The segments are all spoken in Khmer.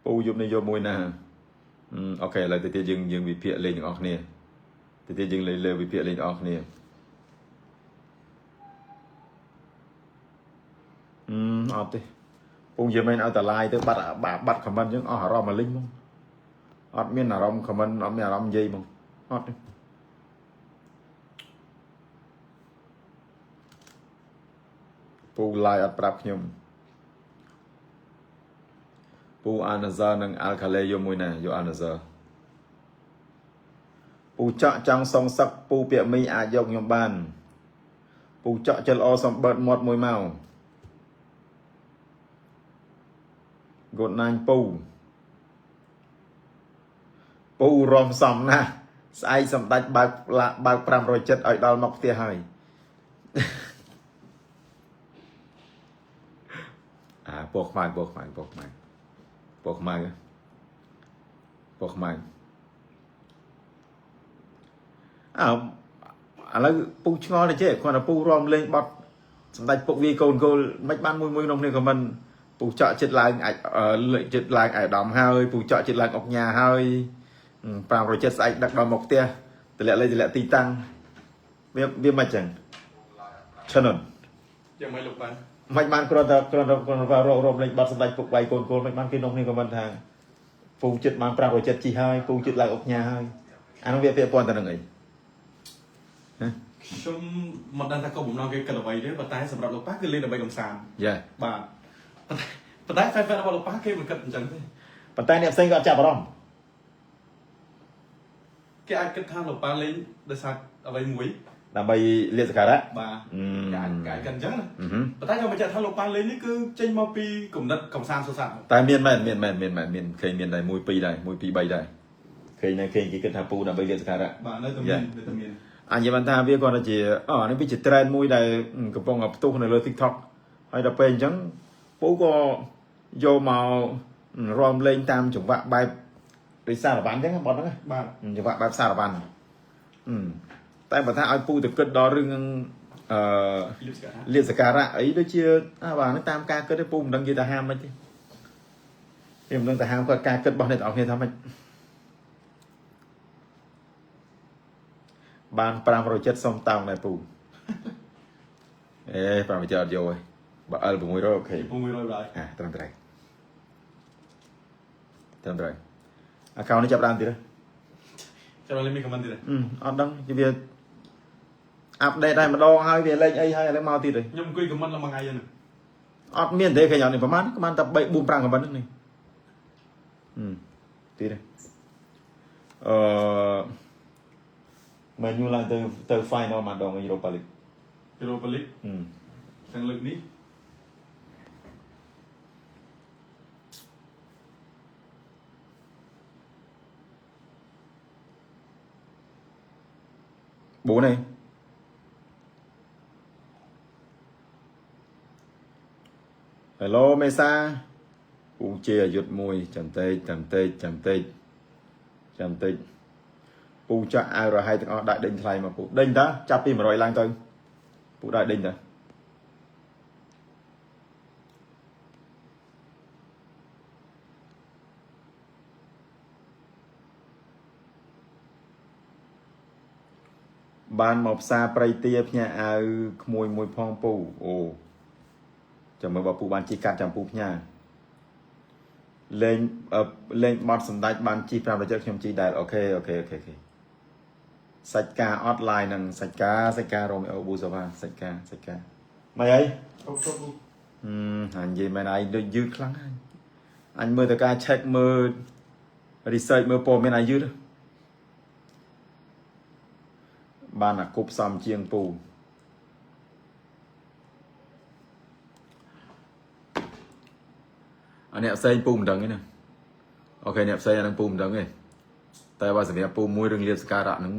ពូយប់នេះយកមួយណាOK ឥឡូវទៅទៀតយើងយើងវិភាគលេងទាំងអស់គ្នាទៅទៀតយើងលេងលើវិភាគលេងទាំងអស់គ្នាអឺអត់ទេពូនិយាយមែនឲ្យតឡាយទៅបាត់បាត់ comment យើងអស់អារម្មណ៍មកលិញហ្មងអត់មានអារម្មណ៍ comment អត់មានអារម្មណ៍និយាយហ្មងអត់ទេពូ live អត់ប្រាប់ខ្ញុំពូអាណាហ្សានិងអាល់ខាឡេយកមួយណាយកអាណាហ្សាពូចောက်ចង់សងសឹកពូពាក់មីអាចយកខ្ញុំបានពូចောက်ចិត្តល្អសំបឺតមាត់មួយមក Good night ពូពូរំសំណាស់ស្អែកសម្ដេចបើកបើក570ឲ្យដល់មកផ្ទះហើយអាពណ៌ខ្មៅពណ៌ខ្មៅពណ៌ខ្មៅពណ៌ខ្មៅពណ៌ខ្មៅអើឥឡូវពូឆ្ងល់ទៅចេះគ្រាន់តែពូរំលេងបត់សម្ដេចពុកវាកូនគោលមិនបានមួយមួយក្នុងគ្នា comment ពូចောက်ចិត្តឡើងអាចចិត្តឡើងអាយដាមហើយពូចောက်ចិត្តឡើងអុកញ៉ាហើយ570ស្អែកដឹកដល់មកផ្ទះតម្លាក់លេខតម្លាក់ទីតាំងវាវាមិនចឹងឆនុន យ៉ាងម៉េចលោកបាន មិនបានគ្រាន់តែគ្រាន់តែគ្រាន់តែរករំលេងបាត់សម្ដេចពុកវាយកូនគោលមិនបានគេនំនេះក៏មិនថាពូចិត្តបាន570ជីហើយពូចិត្តឡើងអុកញ៉ាហើយអានោះវាពាក់ព័ន្ធទៅនឹងអី ខ្ញុំមិនដឹងថាគោលបំណងគេគិតអ្វីទេប៉ុន្តែសម្រាប់លោកប៉ាគឺលេងដើម្បីកំសាន្ត យ៉ា បាទប៉ុន្តែ fan fan របស់លោកប៉ាគេមិនគិតអញ្ចឹងទេ ប៉ុន្តែអ្នកផ្សេងក៏អត់ចាប់អារម្មណ៍ គេអាចគិតថាលោកប៉ាលេងដោយសារអ្វីមួយ ដើម្បីលាភសក្ការៈ បាទគេអាចគេអាចគិតអញ្ចឹងណា អឺហឹម ប៉ុន្តែខ្ញុំបញ្ជាក់ថាលោកប៉ាលេងនេះគឺចេញមកពីគំនិតកំសាន្តសុសសាន្ត តែមានមែនមានមែនមានមែនមានឃើញមានដែរ1 2ដែរ1 2 3ដែរឃើញនៅឃើញគេគិតថាពូដើម្បីលាភសក្ការៈ បាទនៅតែមាននៅតែមាន អញនិយាយបានថាវាគាត់ថាជាអូអានេះវាជា trend មួយដែលកំពុងតែផ្ទុះនៅលើ TikTok ហើយដល់ពេលអញ្ចឹងពូក៏យកមករំលេងតាមចង្វាក់បែបដូចសារវ៉ាន់អញ្ចឹងបត់ហ្នឹង បាទ ចង្វាក់បែបសារវ៉ាន់តែបើថាឲ្យពូទៅគិតដល់រឿងអឺ លៀបស្កា លាភសក្ការៈអីដូចជាអាបាទហ្នឹងតាមការគិតទេពូមិនដឹងនិយាយថាហាមមិនទេគេមិនដឹងថាហាមគាត់ការគិតរបស់អ្នកទាំងអស់គ្នាថាម៉េចបាន570សុំតោងដែរពូ អេ570អត់យកទេបើ L 600 OK 600ឡើយ អាត្រឹមត្រូវត្រឹមត្រូវ account នេះចាប់ដើមទៀតហ៎ ចាំលេងមាន comment ទៀតទេ អឺអត់ដឹងវា update ដែរម្ដងហើយវាលេងអីហើយឥឡូវមកទៀតហើយ ខ្ញុំអង្គុយ comment ឡើងមួយថ្ងៃហ្នឹង អត់មានទេឃើញអត់នេះប្រហែលប្រហែលតែ3 4 5 comment ហ្នឹងនេះអឺទៀតហើយអឺ Man U ឡើងទៅទៅ final ម្ដង Europa League Europa League អឺ ទាំងលើកនេះ 4ឯង Hello មេសាពូជាអាយុធមួយចាំតិចចាំតិចចាំតិចចាំតិចពូចាក់អាវរហ័យទាំងអស់ដាក់ដេញថ្លៃមកពូដេញតាចាប់ពី100ឡើងទៅពូដាក់ដេញតាបានមកផ្សារព្រៃទាផ្ញើអាវក្មួយមួយផងពូអូចាំមើលបើពូបានជីកាត់ចាំពូផ្ញើលេងលេងបត់សម្ដេចបានជី500ខ្ញុំជីដែរ OK OK OK OK សាច់ការអត់ឡាយនឹងសាច់ការសាច់ការរ៉ូមីអូប៊ូសាវ៉ាសាច់ការសាច់ការមិនអី គ្រប់គ្រប់ អឺអញនិយាយមែនឯងដូចយឺតខ្លាំងហើយអញមើលតែការ check មើល research មើលព័ត៌មានឯងយឺតបានអាគប់សំជាងពូអាអ្នកផ្សេងពូមិនដឹងទេណា OK អ្នកផ្សេងអានឹងពូមិនដឹងទេតែបើសម្រាប់ពូមួយរឿងលាភសក្ការៈហ្នឹង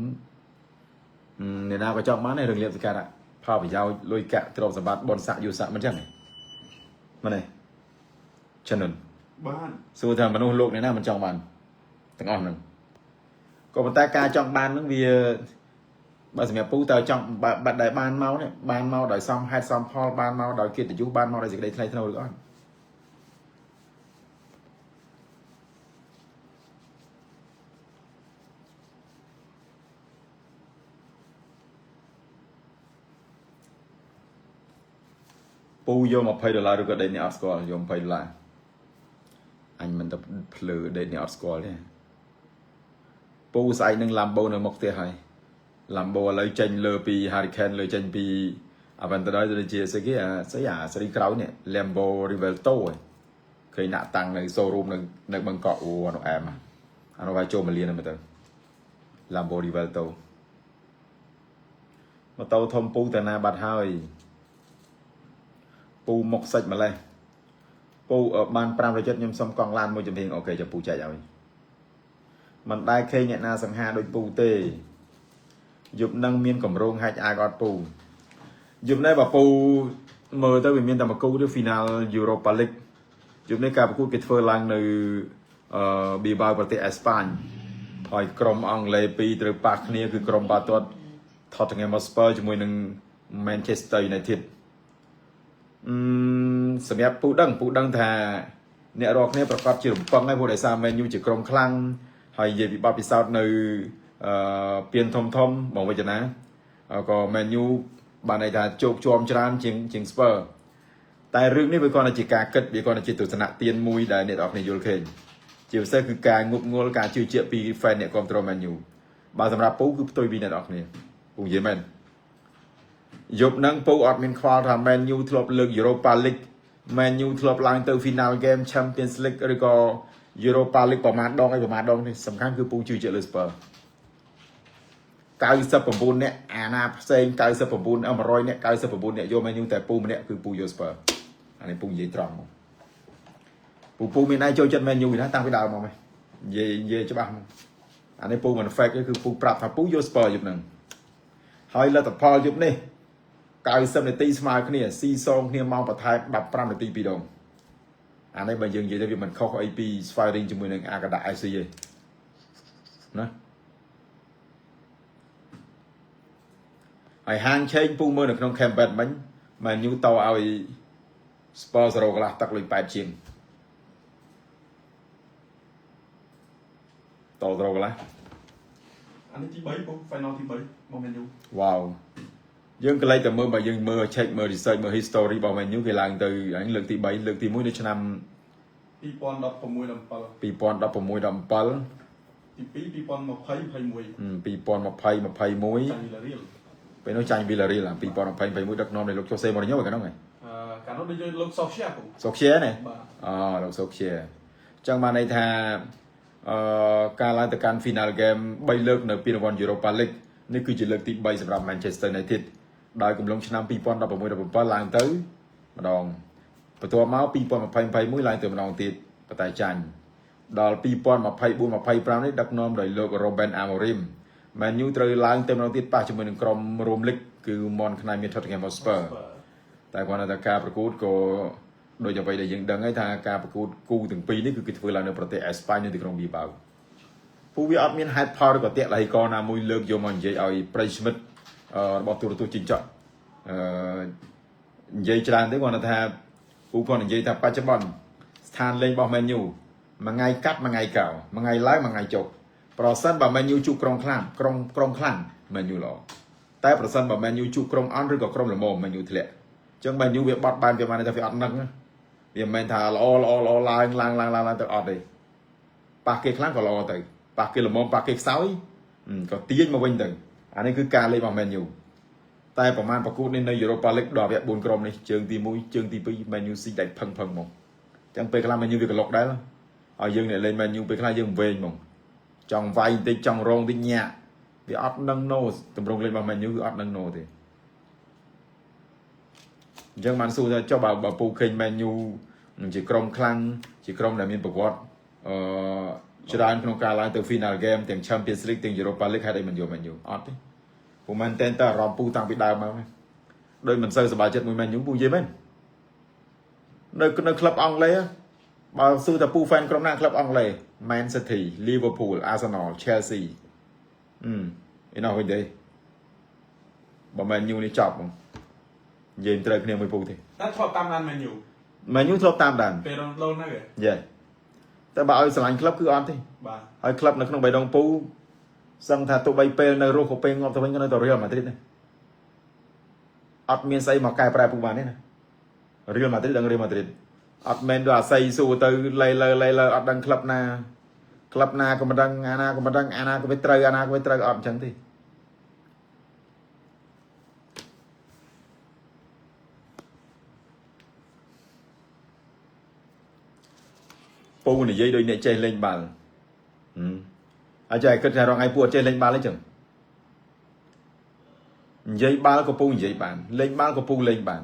អ្នកណាក៏ចង់បានដែររឿងលាភសក្ការៈផលប្រយោជន៍លុយកាក់ទ្រព្យសម្បត្តិបុណ្យស័ក្តិយុស័ក្តិមិនចឹងទេមែនទេចិន បាទ សួរថាមនុស្សលោកអ្នកណាមិនចង់បានទាំងអស់ហ្នឹងក៏ប៉ុន្តែការចង់បានហ្នឹងវាបើសម្រាប់ពូតើចង់បាត់ដែលបានមកនេះបានមកដោយសមហេតុសមផលបានមកដោយកិត្តិយសបានមកដោយសេចក្តីថ្លៃថ្នូរឬអត់ ពូយក20ដុល្លារឬក៏ដេកនេះអត់ស្គាល់យក20ដុល្លារអញមិនទៅភ្លឺដេកនេះអត់ស្គាល់ទេពូស្អែកនឹង Lambo នៅមុខផ្ទះហើយ Lambo ឥឡូវចេញលើពី Hurricane លើចេញពី Aventador ទៅជាស្អីគេអាស្អីអាសេរីក្រោយនេះ Lambo Revuelto ឯងឃើញដាក់តាំងនៅ showroom នៅនៅបឹងកក់អូអានោះអែមអានោះវាចូល1លានហ្នឹងមើលទៅ Lambo Revuelto ម៉ូតូធំពូតាណាបាត់ហើយពូមុខសាច់ម្លេះពូបាន5រយខ្ញុំសុំកង់ឡានមួយចំហៀង OK ចាំពូចែកឲ្យមិនដែលឃើញអ្នកណាសង្ហាដូចពូទេយប់នឹងមានកម្រងហាច់អាវអត់ពូយប់នេះបើពូមើលទៅវាមានតែមួយគូទេ Final Europa League យប់នេះការប្រកួតគេធ្វើឡើងនៅអឺប៊ីបាវប្រទេសអេស្ប៉ាញហើយក្រុមអង់គ្លេសពីរត្រូវប៉ះគ្នាគឺក្រុមបាល់ទាត់ Tottenham Hotspur ជាមួយនឹង Manchester United អឺសម្រាប់ពូដឹងពូដឹងថាអ្នករាល់គ្នាប្រកាសជារំពឹងហើយព្រោះដោយសារ Man U ជាក្រុមខ្លាំងហើយនិយាយពីបទពិសោធន៍នៅអឺពានធំធំបងវិជ្ជណាក៏ Man U បានន័យថាជោគជាំច្រើនជាងជាង Spurs តែរឿងនេះវាគ្រាន់តែជាការគិតវាគ្រាន់តែជាទស្សនៈទានមួយដែលអ្នកនរគ្នាយល់ឃើញជាពិសេសគឺការងប់ងល់ការជឿជាក់ពី fan អ្នកគ្រប់គ្រង Man U បើសម្រាប់ពូគឺផ្ទុយពីអ្នកនរគ្នាពូនិយាយមែនយប់ហ្នឹងពូអត់មានខ្វល់ថា Man U ធ្លាប់លើក Europa League Man U ធ្លាប់ឡើងទៅ Final Game Champions League ឬក៏ Europa League ប្រហែលដងអីប្រហែលដងនេះសំខាន់គឺពូជឿជាក់លើ Spurs 99នាក់អាណាផ្សេង99 100នាក់99នាក់យក Man U តែពូម្នាក់គឺពូយក Spurs អានេះពូនិយាយត្រង់មកពូពូមានឯងចូលចិត្ត Man U ណាតាំងពីដើមមកនិយាយនិយាយច្បាស់មកអានេះពូមិន fake ទេគឺពូប្រាប់ថាពូយក Spurs យប់ហ្នឹងហើយលទ្ធផលយប់នេះ90នាទីស្មើគ្នាស៊ីសងគ្នាម៉ោងបន្ថែម15នាទីពីរដងអានេះបើយើងនិយាយទៅវាមិនខុសអីពី Sparring ជាមួយនឹង Agada FC ទេណាហើយហាងឆេងពូមើលនៅក្នុង campaign មិញ Man U តឲ្យ Spurs 0កន្លះទឹកលុយ8ជាងត0កន្លះ អានេះទី3ពូ final ទី3របស់ Man U វ៉ាវយើងក៏លេចតែមើលបើយើងមើល check មើល research មើល history របស់ Man U គេឡើងទៅអញលើកទី3លើកទី1នៅឆ្នាំ 2016 17 2016 17 ទី2 2020 21 2020 21 ចាញ់ Villarreal ពេលនោះចាញ់ Villarreal 2020 21ដឹកនាំដោយលោកជូសេម៉ូរីញ៉ូឯកណ្ដឹងហ៎ អឺកាលនោះដូចលោក Solskjaer ពូ សូខ្ជាណា បាទ អូលោកសូខ្ជាអញ្ចឹងបានន័យថាអឺការឡើងទៅកាន់ final game 3លើកនៅពានរង្វាន់ Europa League នេះគឺជាលើកទី3សម្រាប់ Manchester United ដោយកំឡុងឆ្នាំ2016 17ឡើងទៅម្ដងបន្ទាប់មក2020 21ឡើងទៅម្ដងទៀតប៉ុន្តែចាញ់ដល់2024 25នេះដឹកនាំដោយលោក Ruben Amorim Man U ត្រូវឡើងទៅម្ដងទៀតប៉ះជាមួយនឹងក្រុមរួមលីកគឺមនខ្នាយមាន Tottenham Hotspur តែគាត់ថាការប្រកួតក៏ដូចអ្វីដែលយើងដឹងហើយថាការប្រកួតគូទាំងពីរនេះគឺគេធ្វើឡើងនៅប្រទេសអេស្ប៉ាញនៅទីក្រុងប៊ីបាវពូវាអត់មានហេតុផលឬក៏តាក់លហិកណាមួយលើកយកមកនិយាយឲ្យប្រិយមិត្តរបស់ទូរទស្សន៍ជីងចក់អឺនិយាយច្រើនទេគាត់ថាពូគាត់និយាយថាបច្ចុប្បន្នស្ថានលេងរបស់ Man U មួយថ្ងៃកាត់មួយថ្ងៃកោមួយថ្ងៃឡើងមួយថ្ងៃចុះប្រសិនបើ Man U ជួបក្រុមខ្លាំងក្រុមក្រុមខ្លាំង Man U ល្អតែប្រសិនបើ Man U ជួបក្រុមអន់ឬក៏ក្រុមល្មម Man U ធ្លាក់ចឹង Man U វាបត់បែនវាបានថាវាអត់នឹងវាមិនមែនថាល្អល្អល្អឡើងឡើងឡើងឡើងឡើងទៅអត់ទេប៉ះគេខ្លាំងក៏ល្អទៅប៉ះគេល្មមប៉ះគេខ្សោយក៏ទាញមកវិញទៅអានេះគឺការលេងរបស់ Man U តែប្រហែលប្រកួតនេះនៅ Europa League ដល់វគ្គ4ក្រុមនេះជើងទី1ជើងទី2 Man U ស៊ីដាច់ផឹងផឹងហ្មងចឹងពេលខ្លះ Man U វាក្លុកដែរឲ្យយើងអ្នកលេង Man U ពេលខ្លះយើងវែងហ្មងចង់វាយបន្តិចចង់រងតិចញាក់វាអត់នឹងណូតម្រងលេងរបស់ Man U គឺអត់នឹងណូទេអញ្ចឹងបានសួរថាចុះបើបើពូឃើញ Man U ជាក្រុមខ្លាំងជាក្រុមដែលមានប្រវត្តិអឺច្រើនក្នុងការឡើងទៅ final game ទាំង Champions League ទាំង Europa League ហេតុអីមិនយក Man U អត់ទេពូមែនតែនតើអារម្មណ៍ពូតាំងពីដើមមកដោយមិនសូវសប្បាយចិត្តមួយ Man U ពូនិយាយមែននៅនៅក្លឹបអង់គ្លេសបើសួរតែពូ fan ក្រុមណាក្លឹបអង់គ្លេស Man City Liverpool Arsenal Chelsea អឺឯណោះវិញទេបើ Man U នេះចប់ហ្មងនិយាយត្រូវគ្នាមួយពូទេ តែធ្លាប់តាមដាន Man U Man U ធ្លាប់តាមដាន ពេលរងលូនហ្នឹងឯង យេតែបើឲ្យស្រឡាញ់ក្លឹបគឺអត់ទេ បាទ ហើយក្លឹបនៅក្នុងបៃដងពូសឹងថាទោះបីពេលនៅរស់ក៏ពេលងាប់ទៅវិញក៏នៅតែ Real Madrid ដែរអត់មានស្អីមកកែប្រែពូបានទេណា Real Madrid ដឹង Real Madrid អត់មែនដូចអាស័យសួរទៅលេលើលេលើអត់ដឹងក្លឹបណាក្លឹបណាក៏មិនដឹងអាណាក៏មិនដឹងអាណាក៏វាត្រូវអាណាក៏វាត្រូវអត់អញ្ចឹងទេពូនិយាយដូចអ្នកចេះលេងបាល់ហឹមអញ្ចឹងគិតថារងថ្ងៃពូអត់ចេះលេងបាល់ទេចឹងនិយាយបាល់ក៏ពូនិយាយបានលេងបាល់ក៏ពូលេងបាន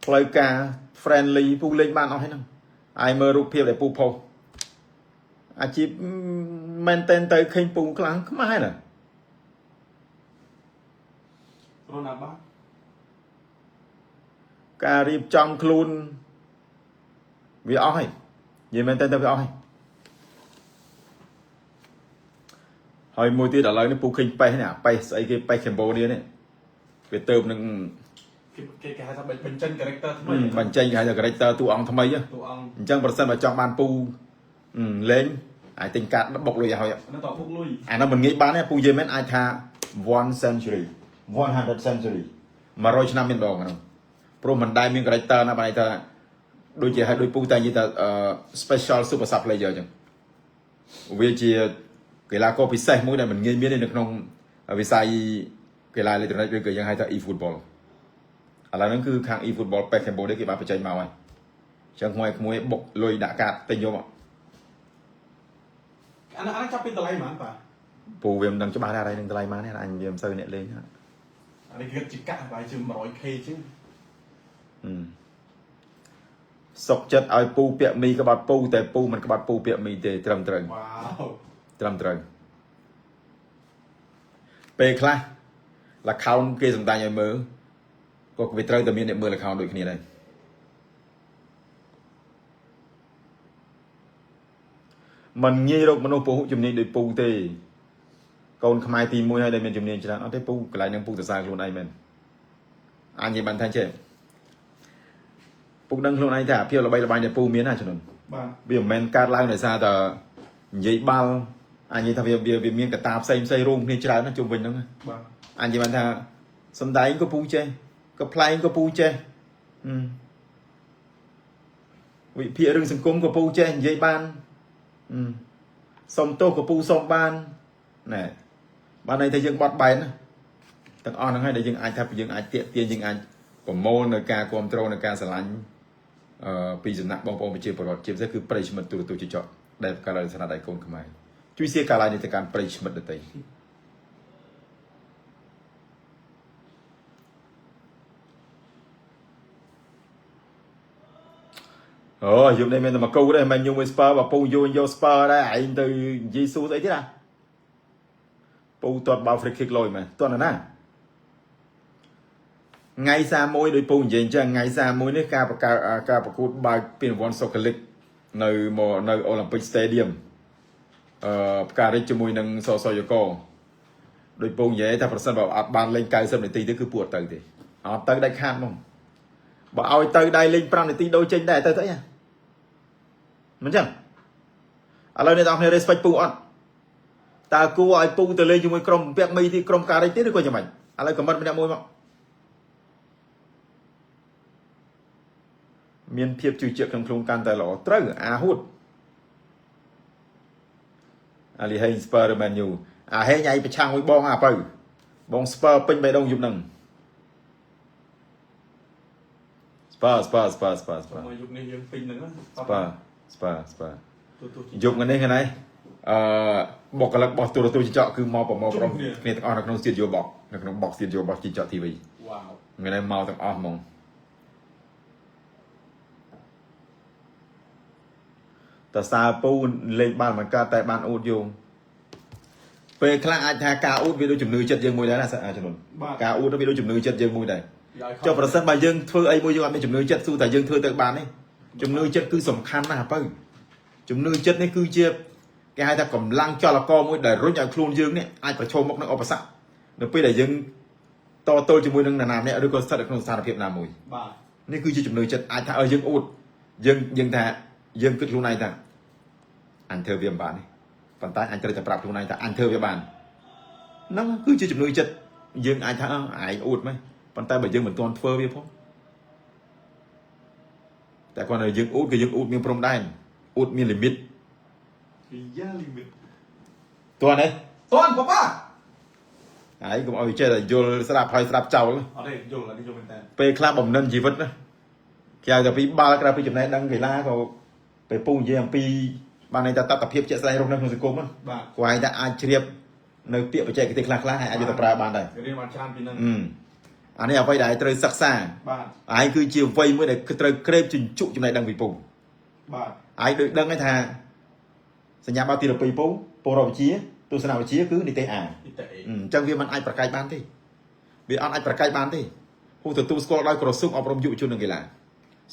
ផ្លូវការ friendly ពូលេងបានអស់ហើយហ្នឹងអាយមើលរូបភាពដែលពូផុសអាជីពមែនតែនទៅឃើញពូខ្លាំងខ្មាស់ណា រ៉ូណាបា ការរៀបចំខ្លួនវាអស់ហើយនិយាយមែនតែនទៅវាអស់ហើយហើយមួយទៀតឥឡូវនេះពូឃើញប៉េះនេះអាប៉េះស្អីគេប៉េះកម្ពុជានេះវាទៅនឹង គេគេគេហៅថាបញ្ចេញ character ថ្មី បញ្ចេញគេហៅថា character តួអង្គថ្មីហ៎ តួអង្គ អញ្ចឹងប្រសិនបើចង់បានពូលេងអាចទិញកាតបុកលុយឲ្យហើយ អានោះតបុកលុយ អានោះមិនងាយបានទេពូនិយាយមែនអាចថា one century 100 century 100ឆ្នាំមានដងអានោះព្រោះមិនដែលមាន character ណាបានន័យថាដូចជាឲ្យដូចពូតែនិយាយថា special super sub player អញ្ចឹងវាជាកីឡាករពិសេសមួយដែលមិនងាយមានទេនៅក្នុងវិស័យកីឡាអេឡិចត្រូនិកឬក៏យើងហៅថា e football ឥឡូវហ្នឹងគឺខាង e football ប៉េះកម្ពុជាគេបានបញ្ចេញមកហើយអញ្ចឹងក្មួយក្មួយបុកលុយដាក់កាតទិញយកមក អានោះអានោះចាប់ពីតម្លៃប៉ុន្មានបាទ ពូវាមិនដឹងច្បាស់ដែរអីនឹងតម្លៃម៉ានទេអញវាមិនសូវអ្នកលេងណា អានេះគិតជាកាក់ប្រហែលជា 100K ជាង ហឹមសុកចិត្តឲ្យពូពាក់មីក្បាត់ពូតែពូមិនក្បាត់ពូពាក់មីទេត្រឹមត្រូវ វ៉ាវ ត្រឹមត្រូវពេលខ្លះលខោនគេសំដែងឲ្យមើលក៏វាត្រូវតែមានអ្នកមើលលខោនដូចគ្នាដែរมันងាយរកមនុស្សពហុជំនាញដូចពូទេកូនខ្មែរទី1ហើយដែលមានជំនាញច្រើនអត់ទេពូកន្លែងហ្នឹងពូសរសើរខ្លួនឯងមែនអញនិយាយបានថាចេះពូដឹងខ្លួនឯងថាភាពល្បីល្បាញដែលពូមានណាជំនុន បាទ វាមិនមែនកើតឡើងដោយសារតែនិយាយបាល់អញនិយាយថាវាវាវាមានកត្តាផ្សេងផ្សេងរួមគ្នាច្រើនណាស់ជុំវិញហ្នឹងណា បាទ អញនិយាយបានថាសំដែងក៏ពូចេះក៏ប្លែងក៏ពូចេះហឹមវិភាគរឿងសង្គមក៏ពូចេះនិយាយបានហឹមសុំទោសក៏ពូសុំបានណែបានន័យថាយើងបត់បែនណាទាំងអស់ហ្នឹងហើយដែលយើងអាចថាយើងអាចតាកទាញយើងអាចប្រមូលនៅការគ្រប់គ្រងនៅការស្រឡាញ់ ពីសំណាក់បងប្អូនប្រជាពលរដ្ឋជាពិសេសគឺប្រិយមិត្តទូរទស្សន៍ជាចកដែលកើតឡើងស្នាដៃកូនខ្មែរជួយសៀកាឡាយនេះទៅកាន់ប្រិយមិត្តដទៃអូយប់នេះមានតែមកគូទេមិនយំមួយស្ពើបើពូយូនយកស្ពើដែរឯងទៅនិយាយស៊ូស្អីទៀតអាពូទាត់បាល់ free kick លយមែនទាត់ណាណាថ្ងៃ31ដោយពូនិយាយអញ្ចឹងថ្ងៃ31នេះការប្រកាសការប្រកួតបើកពានរង្វាន់ Soccer League នៅមកនៅ Olympic Stadium ផ្ការិចជាមួយនឹងសសយកដោយពូនិយាយថាប្រសិនបើអត់បានលេង90នាទីទេគឺពូអត់ទៅទេអត់ទៅដាច់ខាតហ្មងបើឲ្យទៅដៃលេង5នាទីដូរចេញដែរទៅទៅអីហ៎មិនចឹងឥឡូវអ្នកទាំងអស់គ្នា respect ពូអត់តើគួរឲ្យពូទៅលេងជាមួយក្រុមពាក់មីទីក្រុមការិចទេឬក៏យ៉ាងម៉េចឥឡូវខមមិនម្នាក់មួយមកមានភាពជឿជាក់ក្នុងខ្លួនកាន់តែល្អត្រូវអាហួតអាលីហេង Spur ឬ Man U អាហេងឯងប្រឆាំងមួយបងអាបើបង Spur ពេញបេះដូងយប់ហ្នឹង Spur Spur Spur Spur Spur មកយុគនេះយើងពេញហ្នឹងណា Spur Spur Spur ទូទូ យប់ថ្ងៃនេះថ្ងៃនេះអឺបុគ្គលិករបស់ទូរទស្សន៍ជីចកគឺមកប្រមូលក្រុមគ្នាទាំងអស់នៅក្នុង studio box នៅក្នុង box studio របស់ជីចក TV វ៉ាវ ថ្ងៃនេះមកទាំងអស់ហ្មងតើសារពូលេងបានមិនកើតតែបានអួតយោងពេលខ្លះអាចថាការអួតវាដូចជំនឿចិត្តយើងមួយដែរណាអាជំនុន បាទ ការអួតវាដូចជំនឿចិត្តយើងមួយដែរ ឲ្យខ ចុះប្រសិនបើយើងធ្វើអីមួយយើងអត់មានជំនឿចិត្តស៊ូតែយើងធ្វើទៅបានទេជំនឿចិត្តគឺសំខាន់ណាស់អាពៅជំនឿចិត្តនេះគឺជាគេហៅថាកម្លាំងចលករមួយដែលរុញឲ្យខ្លួនយើងនេះអាចប្រឈមមុខនឹងឧបសគ្គនៅពេលដែលយើងតទល់ជាមួយនឹងនរណាម្នាក់ឬក៏ស្ថិតនៅក្នុងស្ថានភាពណាមួយ បាទ នេះគឺជាជំនឿចិត្តអាចថាឲ្យយើងអួតយើងយើងថាយើងគិតខ្លួនឯងថាអញធ្វើវាមិនបានទេប៉ុន្តែអញត្រូវតែប្រាប់ខ្លួនឯងថាអញធ្វើវាបានហ្នឹងគឺជាជំនឿចិត្តយើងអាចថាអើឯងអួតមែនប៉ុន្តែបើយើងមិនទាន់ធ្វើវាផង តែគាត់នៅយើងអ៊ូតគឺយើងអ៊ូតមានព្រំដែនអ៊ូតមាន limit យ៉ា limit តោះនេះ តន់ប៉ាប៉ា ហើយកុំឲ្យចេះតែយល់ស្រាប់ហើយស្រាប់ចោល អត់ទេយល់អានេះយល់មែនតើ ពេលខ្លះបំណិនជីវិតណាគេហៅថាពីបាល់ក្រៅពីចំណេះដឹងកីឡាក៏ពេលពូនិយាយអំពីបានន័យថាតថភាពជាក់ស្ដែងរស់នៅក្នុងសង្គមណា បាទ គាត់ឯងថាអាចជ្រាបនៅពាក្យបច្ចេកទេសខ្លះៗហើយអាចយកទៅប្រើបានដែរ រៀនបានច្រើនពីនឹង អឺអានេះអ្វីដែលត្រូវសិក្សា បាទ ឯងគឺជាវ័យមួយដែលត្រូវក្រេបជញ្ជក់ចំណេះដឹងពីពូ បាទ ឯងដូចដឹងហើយថាសញ្ញាបត្រទី12ពូពលរដ្ឋវិទ្យាទស្សនវិជ្ជាគឺនិទេស A អ៊ីតេ អញ្ចឹងវាមិនអាចប្រកែកបានទេវាអត់អាចប្រកែកបានទេពូទទួលស្គាល់ដោយក្រសួងអប់រំយុវជននិងកីឡា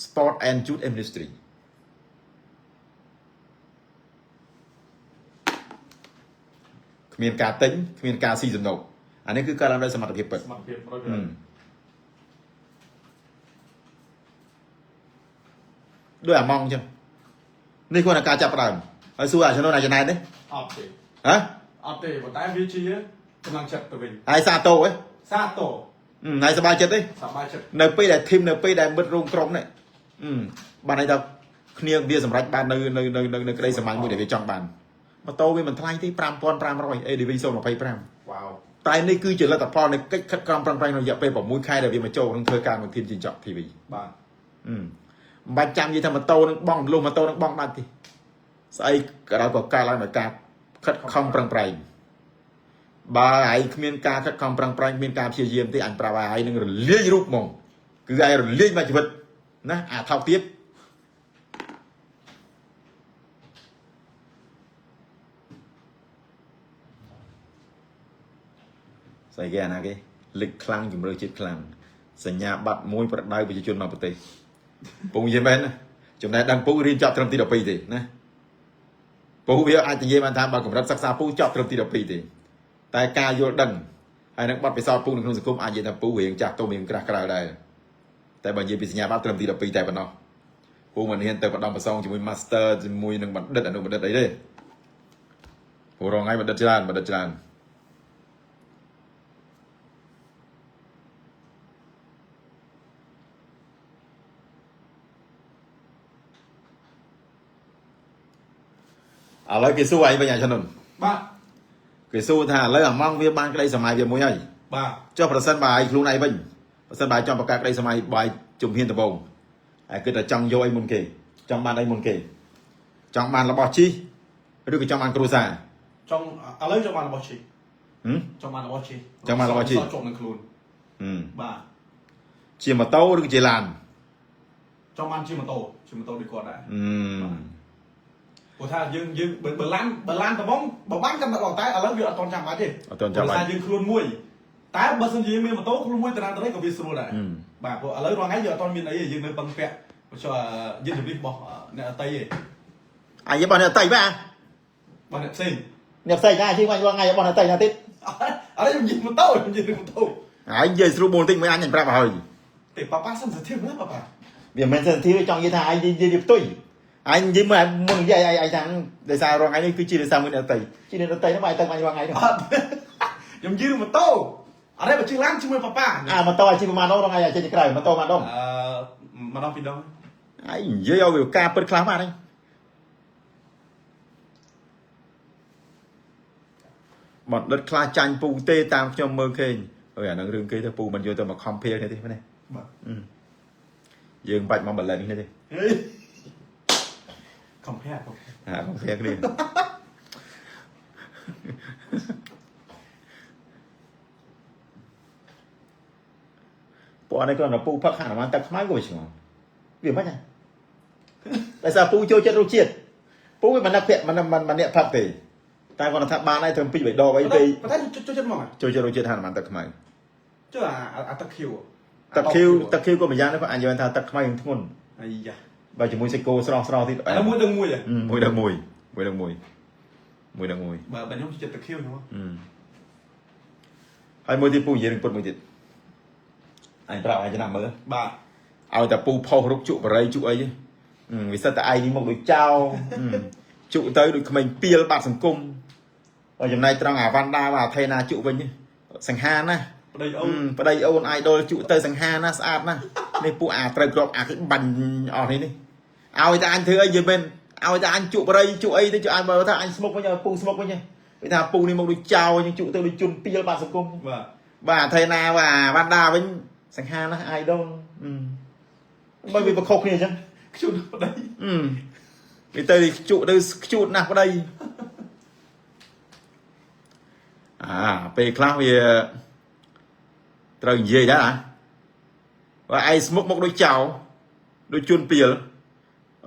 Sport and Youth Ministry គ្មានការទិញគ្មានការស៊ីសំណូកអានេះគឺការឡើងដោយសមត្ថភាពពិត សមត្ថភាព100% អឺដូចអាម៉ងអញ្ចឹងនេះគាត់តែការចាប់ផ្ដើមហើយសួរអាចំណូលអាចំណែននេះ អត់ទេ ហ៎ អត់ទេប៉ុន្តែវាជាកម្លាំងចិត្តទៅវិញ ហើយសាតូហ៎ សាតោ អឺហើយសប្បាយចិត្តទេ សប្បាយចិត្ត នៅពេលដែលធីមនៅពេលដែលមិត្តរួមក្រុមនេះអឺបានន័យថាគ្នាវាសម្រេចបាននៅនៅនៅនៅនៅក្តីស្រមៃមួយដែលវាចង់បានម៉ូតូវាមិនថ្លៃទេ5500 ADV 025 វ៉ាវ តែនេះគឺជាលទ្ធផលនៃកិច្ចខិតខំប្រឹងប្រែងក្នុងរយៈពេល6ខែដែលវាមកចូលក្នុងធ្វើការក្នុងធីមជីងចក់ TV បាទ អឺមិនបាច់ចាំនិយាយថាម៉ូតូនឹងបងលុះម៉ូតូនឹងបងដាច់ទេស្អីក៏ដោយក៏កើតឡើងដោយការខិតខំប្រឹងប្រែងបើឯងគ្មានការខិតខំប្រឹងប្រែងគ្មានការព្យាយាមទេអញប្រាប់ឲ្យឯងនឹងរលាយរូបហ្មងគឺឯងរលាយមកជីវិតណាអាថោកទៀតស្អីគេអាណាគេលិចខ្លាំងជំរឿជាតិខ្លាំងសញ្ញាបត្រមួយប្រដៅប្រជាជនមកប្រទេសពងនិយាយមែនណាចំណេះដឹងពូរៀនចប់ត្រឹមទី12ទេណាពូវាអាចនិយាយបានថាបើកម្រិតសិក្សាពូចប់ត្រឹមទី12ទេតែការយល់ដឹងហើយនឹងបទពិសោធន៍ពូនៅក្នុងសង្គមអាចនិយាយថាពូរៀងចាស់ទុំរៀងក្រាស់ក្រៅដែរតែបើនិយាយពីសញ្ញាបត្រត្រឹមទី12តែប៉ុណ្ណោះពូមិនហ៊ានទៅបដំប្រសងជាមួយ Master ជាមួយនឹងបណ្ឌិតអនុបណ្ឌិតអីទេពូរងថ្ងៃបណ្ឌិតច្រើនបណ្ឌិតច្រើន ឥឡូវគេសួរឯងវិញអាជនន បាទ គេសួរថាឥឡូវអាម៉ង់វាបានក្តីសម័យវាមួយហើយ បាទ ចុះប្រសិនបើឯងខ្លួនឯងវិញប្រសិនបើឯងចង់បង្កើតក្តីសម័យបើឯងជំហានដំបូងឯងគិតថាចង់យកអីមុនគេចង់បានអីមុនគេចង់បានរបស់ជីឬក៏ចង់បានគ្រួសារ ចង់ឥឡូវចង់បានរបស់ជី ហឹម ចង់បានរបស់ជី ចង់បានរបស់ជី ជាប់នឹងខ្លួន ហឹម បាទ ជាម៉ូតូឬក៏ជាឡាន ចង់បានជាម៉ូតូជាម៉ូតូដូចគាត់ដែរ ហឹម ព្រោះថាយើងយើងបើបើឡានបើឡានត្មងបើបានចាំដល់តែឥឡូវវាអត់តន់ចាំបាច់ទេ អត់ទាន់ចាំបាច់ ព្រោះថាយើងខ្លួនមួយតែបើសិនជាយើងមានម៉ូតូខ្លួនមួយតារាតរីក៏វាស្រួលដែរ ហឹម បាទព្រោះឥឡូវរាល់ថ្ងៃយើងអត់តន់មានអីទេយើងនៅពឹងពាក់ចុះយើងជំនាញរបស់អ្នកអតីទេ អាយរបស់អ្នកតៃបាទ របស់អ្នកផ្សេង អ្នកផ្សេងណាជាងថ្ងៃរបស់អ្នកតៃណាទៀត ឥឡូវខ្ញុំនិយាយម៉ូតូខ្ញុំនិយាយរឿងម៉ូតូ ឯងនិយាយស្រួលបួនតិចមួយអញញប្រាប់ឲ្យហើយ ទេប៉ាប៉ា sensitive ណាស់ប៉ាប៉ា វាមិនមែន sensitive ទេចង់និយាយថាឯងនិយាយវាផ្ទុយឯងនិយាយមើលមុននិយាយឯងឯងថាដោយសាររងថ្ងៃនេះគឺជាដោយសារមួយអ្នកដទៃជាអ្នកដទៃហ្នឹងមកឯងទៅបាញ់រងថ្ងៃហ្នឹង អត់ខ្ញុំនិយាយរឿងម៉ូតូអត់ទេបើជិះឡានជាមួយប៉ាប៉ា អាម៉ូតូអាជីប្រហែលដងរងថ្ងៃអាចេញទៅក្រៅម៉ូតូប្រហែលដង អឺម្ដងពីរដង ឯងនិយាយឲ្យវាការពិតខ្លះមកហ្នឹងបណ្ឌិតខ្លះចាញ់ពូទេតាមខ្ញុំមើលឃើញអើយអាហ្នឹងរឿងគេទៅពូមិនយកទៅមក compare គ្នាទេមែនទេ បាទ យើងបាច់មក balance គ្នាទេ ហេ compare compare អា compare គ្នា ពួកនេះគ្រាន់តែពូផឹកហនុមានទឹកខ្មៅក៏វាឆ្ងល់វាមិនហ៎ ដោយសារពូចូលចិត្តរសជាតិពូវាមិននឹកភ័ក្រមិនមិនមិនអ្នកផឹកទេតែគាត់ថាបានហើយត្រឹមពីរបីដបអីពេក ប៉ុន្តែចូលចិត្តហ្មង ចូលចិត្តរសជាតិហនុមានទឹកខ្មៅ ចុះអាអាទឹកខៀវ ទឹកខៀវទឹកខៀវក៏ម្យ៉ាងដែរគាត់អាចយល់ថាទឹកខ្មៅនឹងធ្ងន់ អាយ៉ា បើជាមួយសាច់គោស្រស់ស្រស់ទៀត អាមួយដឹងមួយហ៎ មួយដល់មួយមួយដល់មួយមួយដល់មួយ បើបើខ្ញុំចិត្តទឹកខៀវហ្នឹង ហើយមួយទៀតពូនិយាយរឿងពុតមួយទៀតអញប្រាប់អញចំណាំមើល បាទ ឲ្យតែពូផុសរុកជក់បរិយជក់អីវាសិតតែឯងនេះមកដូចចោលជក់ទៅដូចក្មេងពីលបាត់សង្គមហើយចំណែកត្រង់អាវ៉ាន់ដាអាថេណាជក់វិញសង្ហាណា ប្តីអូន ប្តីអូនអាយដុលជក់ទៅសង្ហាណាស្អាតណានេះពួកអាត្រូវក្របអាគេបាញ់អស់នេះនេះ ឲ្យតែអញធ្វើអីយល់មែនឲ្យតែអញជក់បរិយជក់អីទៅជក់អញបើថាអញស្មុកវិញឲ្យពូស្មុកវិញគេថាពូនេះមកដូចចោលជក់ទៅដូចជន់ពីលបាត់សង្គម បាទ បាទថៃណាបាទវ៉ាន់ដាវិញសង្ហាណាស់ idol បើវាប្រខុសគ្នាអញ្ចឹង ខ្ជូតប្តី អឺវាទៅជក់ទៅខ្ជូតណាស់ប្តីអាពេលខ្លះវាត្រូវនិយាយដែរណាបើឯងស្មុកមកដូចចោលដូចជន់ពីល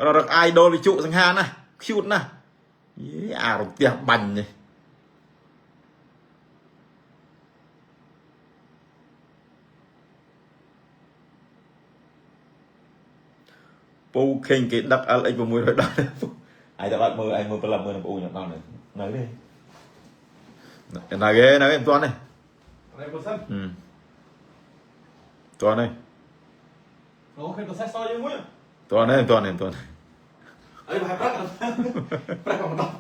ររក idol វាជក់សង្ហាណាស់ខ្ជូតណាស់យេអារន្ទះបាញ់នេះ ពូខេងគេដឹក LX 610ឯងទៅអត់មើលឯងមើលព្រលឹមមើលនឹងប្អូនអត់ដល់នៅនៅទេនៅគេនៅគេមិនទាន់ទេ អរបើសិន ហឹមទាន់ទេ អូខេ processor យើងមួយ ទាន់ទេមិនទាន់ទេមិនទាន់ទេ អីបើប្រាក់ប្រាក់មកដល់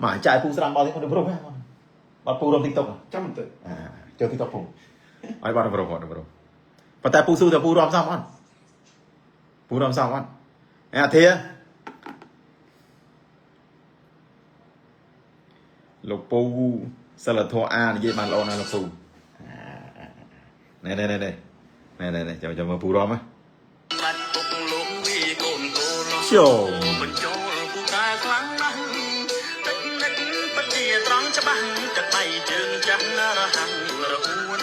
មកចាយពូស្រាំបោះទេគាត់ទៅប្រុសបាត់ពូរំ TikTok ចាំបន្តិច អាចូល TikTok ពូឲ្យបាត់ប្រុសគាត់ប្រុសប៉ុន្តែពូស៊ូតែពូរំសមអត់ពូរំសមអត់អាធាលោកពូសិលធម៌អានិយាយបានល្អណាស់លោកពូណែណែណែណែណែណែណែចាំចាំមើលពូរំហ៎ បាត់ពុកលោកវីកូនកូន ចូល បញ្ចូលពូកែខ្លាំងណាស់តិចនិចពិតជាត្រង់ច្បាស់ទឹកដៃជើងចាស់រហ័ងរហួន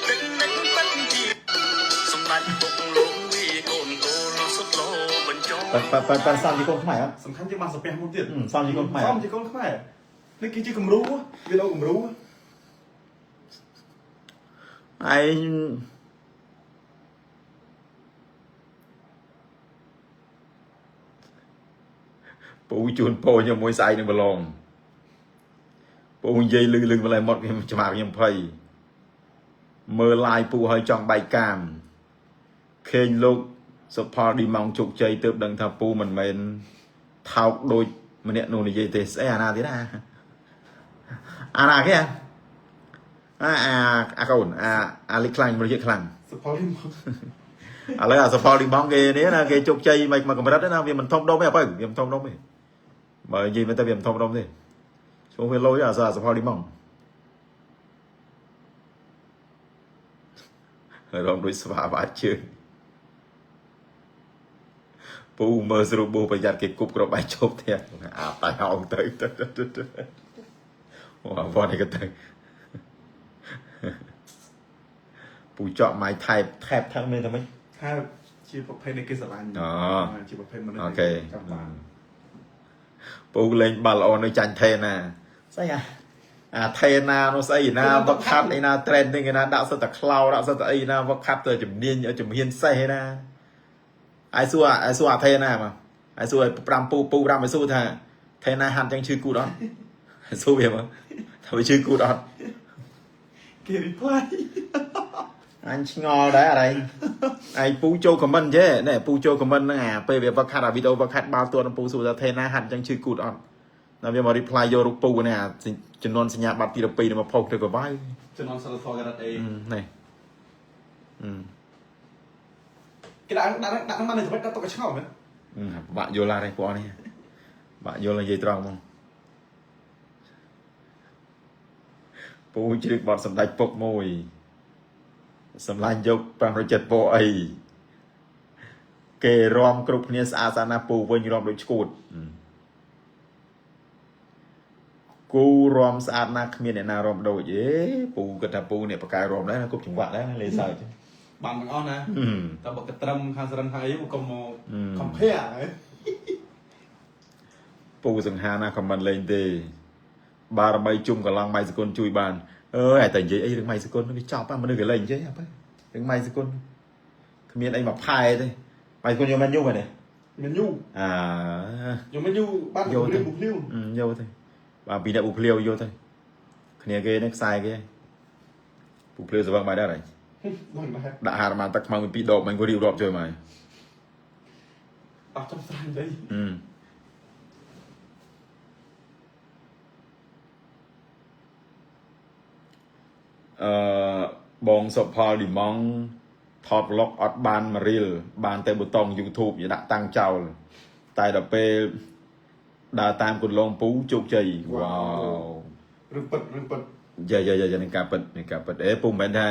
តិចនិចពិតជាសម្ដេចពុកលោកវីកូនកូនសុទ្ធលោបញ្ចូល ប៉ប៉ប៉ប៉សំជាកូនខ្មែរអត់ សំខាន់ជាងបានសាពះមួយទៀត សំជាកូនខ្មែរ សំជាកូនខ្មែរនេះគឺជាគំរូវីដេអូគំរូ ឯងពូជូនពោខ្ញុំមួយស្អែកនឹងប្រឡងពូនិយាយលឺលឺម្លេះមាត់ខ្ញុំច្បាស់ខ្ញុំភ័យមើលឡាយពូឲ្យចង់បែកកាមខេងលោកសុផលឌីម៉ងជោគជ័យទើបដឹងថាពូមិនមែនថោកដូចម្នាក់នោះនិយាយទេស្អីអាណាទៀតណាអាណាគេអាអាអាកូនអាអាលិចខ្លាំងមនុស្សខ្លាំង សផលមក ឥឡូវអាសផលឌីម៉ងគេនេះណាគេជោគជ័យមិនមកកម្រិតទេណាវាមិនធំដុំទេអបើវាមិនធំដុំទេបើនិយាយមែនតើវាមិនធំដុំទេឈ្មោះវាលយអាសផលឌីម៉ងរំដូចស្វាបាជើងពូមើលស្រួលប៊ូប្រយ័ត្នគេគប់ក្របបែកជប់ផ្ទះអាតៃហោងទៅទៅទៅអូអាវ៉ានេះក៏ទៅពូចកម៉ៃថែបថែបថឹងមានតែម៉េច ថាជាប្រភេទនៃគេស្រឡាញ់ អូ ជាប្រភេទមនុស្ស អូខេ ចាំបាន ពូលេងបាល់ល្អនៅចាញ់ថេណាស្អីអាអាថេណានោះស្អីណាវឹកហាត់អីណា trending ឯណាដាក់សិតតែខ្លោដាក់សិតតែអីណាវឹកហាត់ទៅជំនាញជំហានសេះឯណាអាយសួរអាយសួរអាថេណាមកអាយសួរឲ្យ5ពូពូ5អាយសួរថាថេណាហាត់ចឹងឈឺគូតអត់អាយសួរវាមកថាវាឈឺគូតអត់ គេ reply អញឆ្ងល់ដែរអរឯងឯងពូចូលខមមិនចេះណែពូចូលខមមិនហ្នឹងអាពេលវាវឹកហាត់អាវីដេអូវឹកហាត់បាល់ទាត់នឹងពូសួរថាថេណាហាត់ចឹងឈឺគូតអត់ដល់វាមក reply យករូបពូនេះអាចំនួនសញ្ញាបត្រទី12នេះមកផុសទៅក៏បាយ ចំណងសិលធម៌ករ៉ាត់អេ នេះអឺ គេដាក់ដាក់ដាក់ហ្នឹងបាននៅចំណុចដាក់ទុកឲ្យឆ្ងល់មែន បាក់យល់ហើយពួកនេះបាក់យល់និយាយត្រង់ហ្មងពូជ្រាបបត់សម្ដេចពុកមួយសម្លាញ់យក570ពោអីគេរំគ្រប់គ្នាស្អាតស្អាតណាស់ពូវិញរំដូចឈួតគូរំស្អាតណាស់គ្មានអ្នកណារំដូចអេពូគិតថាពូនេះបកកែរំដែរណាគប់ចង្វាក់ដែរណាលេសើច បានទាំងអស់ណា ហឹម តែបើកត្រឹមខាងសរិនខាងអីកុំមក អឺ compare ហ៎ ពូសង្ហាណាខមមិនលេងទេ បារមីជុំកន្លងម៉ៃសគុណជួយបានអើយតែនិយាយអីរឿងម៉ៃសគុណវាចប់មនុស្សគេលេងចេះអើរឿងម៉ៃសគុណគ្មានអីមកផែទេម៉ៃសគុណយកមែនយូមែនទេ មានយូ អា យកមានយូបាន យកទៅ រៀបបុភ្លាវ យកទៅបាទពីអ្នកពូភ្លាវយកទៅគ្នាគេនេះខ្សែគេពូភ្លាវស្វឹងបាយដែរហើយ ដឹងដែរ ដាក់ហារម៉ានទឹកខ្មៅពីរដបមិនក៏រៀបរាប់ជួយមក អត់ចាំស្រាញ់ដី អឺអឺបងសុផលឌីម៉ង ថត vlog អត់បានមួយរៀលបានតែប៊ូតុង YouTube យដាក់តាំងចោលតែដល់ពេលដើរតាមគន្លងពូជោគជ័យវ៉ាវ រឿងពិតរឿងពិត យ៉ាយ៉ាយ៉ាយ៉ានឹងការពិតនឹងការពិតអេពូមិនមែនថា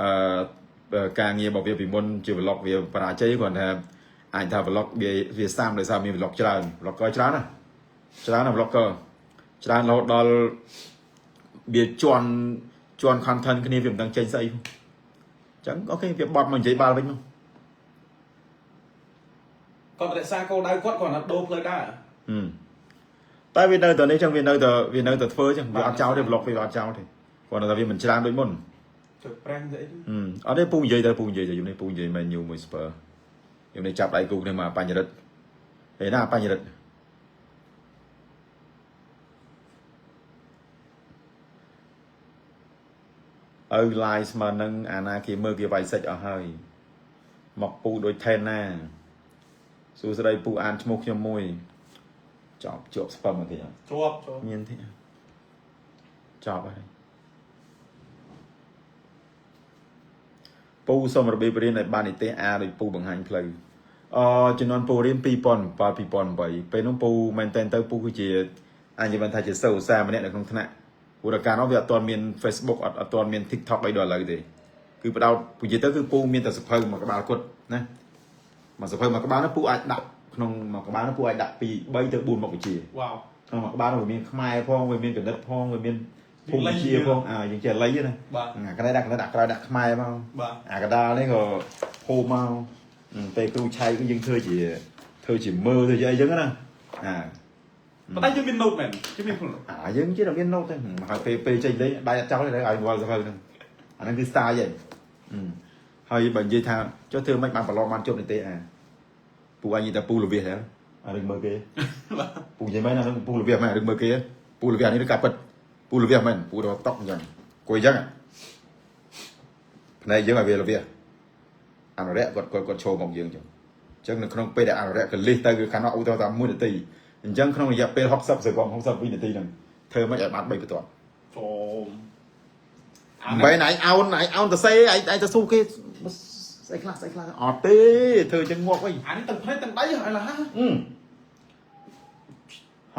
អឺការងាររបស់វាពីមុនជា vlog វាបរាជ័យគ្រាន់ថាអាចថា vlog វាសាមដោយសារមាន vlog ច្រើន vlogger ច្រើនណាស់ច្រើនណាស់ vlogger ច្រើនរហូតដល់វាជន់ជន់ content គ្នាវាមិនដឹងចេញស្អីអញ្ចឹង okay វាបត់មកនិយាយបាល់វិញមក គាត់រក្សាគោលដៅគាត់គាត់ណាដូរផ្លូវដើរ ហឹមតែវានៅតែនេះចឹងវានៅតែធ្វើចឹងវាអត់ចោលទេ vlog វាអត់ចោលទេគ្រាន់តែថាវាមិនច្រើនដូចមុន ទៅប្រាំងស្អី ហឹមអត់ទេពូនិយាយទៅពូនិយាយទៅយំនេះពូនិយាយមែនយូមួយស្ពើយំនេះចាប់ដៃគូគ្នាមកបញ្ញរិទ្ធហេណាបញ្ញរិទ្ធឪឡាយស្មើនឹងអាណាគេមើលគេវាយសាច់អស់ហើយមកពូដូចថែនណាសួស្តីពូអានឈ្មោះខ្ញុំមួយចប់ជាប់ស្ពឹមមកគេអត់ ជាប់ជាប់ មានទេចប់ហើយពូសូមរបៀបរៀនឲ្យបាននិទេស A ដោយពូបង្ហាញផ្លូវអជំនាន់ពូរៀន2007 2008ពេលនោះពូមែនតើទៅពូគឺជាអាចនិយាយបានថាជាសិស្សឧស្សាហ៍ម្នាក់នៅក្នុងថ្នាក់ព្រោះដល់កាលនោះវាអត់ទាន់មាន Facebook អត់ទាន់មាន TikTok អីដល់ឥឡូវទេគឺបដោតពូនិយាយទៅគឺពូមានតែសភៅមួយក្បាលគត់ណាមួយសភៅមួយក្បាលនោះពូអាចដាក់ក្នុងមួយក្បាលនោះពូអាចដាក់ពី3ទៅ4មុខវិជ្ជា វ៉ាវ ក្នុងមួយក្បាលនោះវាមានខ្មែរផងវាមានកណិតផងវាមានភូមិវិទ្យាផងអាយើងចេះលៃណា បាទ អាកណ្ដាលដាក់កណ្ដាលដាក់ក្រោយដាក់ខ្មែរមក បាទ អាកណ្ដាលនេះក៏ភូមិមកពេលគ្រូឆៃគឺយើងធ្វើជាមើលធ្វើជាអីចឹងណាអា ប៉ុន្តែយើងមាន note មែនយើងមាន អាយើងជិះតែមាន note ទេមកហើយពេលពេលចេញលេងដៃអត់ចោលទេឲ្យវល់សភៅហ្នឹងអាហ្នឹងគឺ style ហីហើយបើនិយាយថាចុះធ្វើមិនបានប្រឡងបានជប់នេះទេអាពូអញនិយាយថាពូលវិសហ៎អារឿងមើលគេ ពូនិយាយមែនអានឹងពូលវះមែនរឿងមើលគេពូលវះនេះគឺការពិតពូលវះមែនពូរកតុកអញ្ចឹងគួយអញ្ចឹងភ្នែកយើងឲ្យវាលវះអនុរៈគាត់គាត់គាត់ឈោមកយើងអញ្ចឹងអញ្ចឹងនៅក្នុងពេលដែលអនុរៈកលិះទៅគឺខាងនោះឧទាហរណ៍ថា1នាទីអញ្ចឹងក្នុងរយៈពេល60សេកុង60វិនាទីហ្នឹងធ្វើមិនឲ្យបាន3បន្ទាត់ ចូល មិនបែរឯងអោនឯងអោនទៅសេឯងឯងទៅស៊ូគេស្អីខ្លះស្អីខ្លះអត់ទេធ្វើអញ្ចឹងងាប់អី អានេះទាំងភ្នែកទាំងដៃអីឡា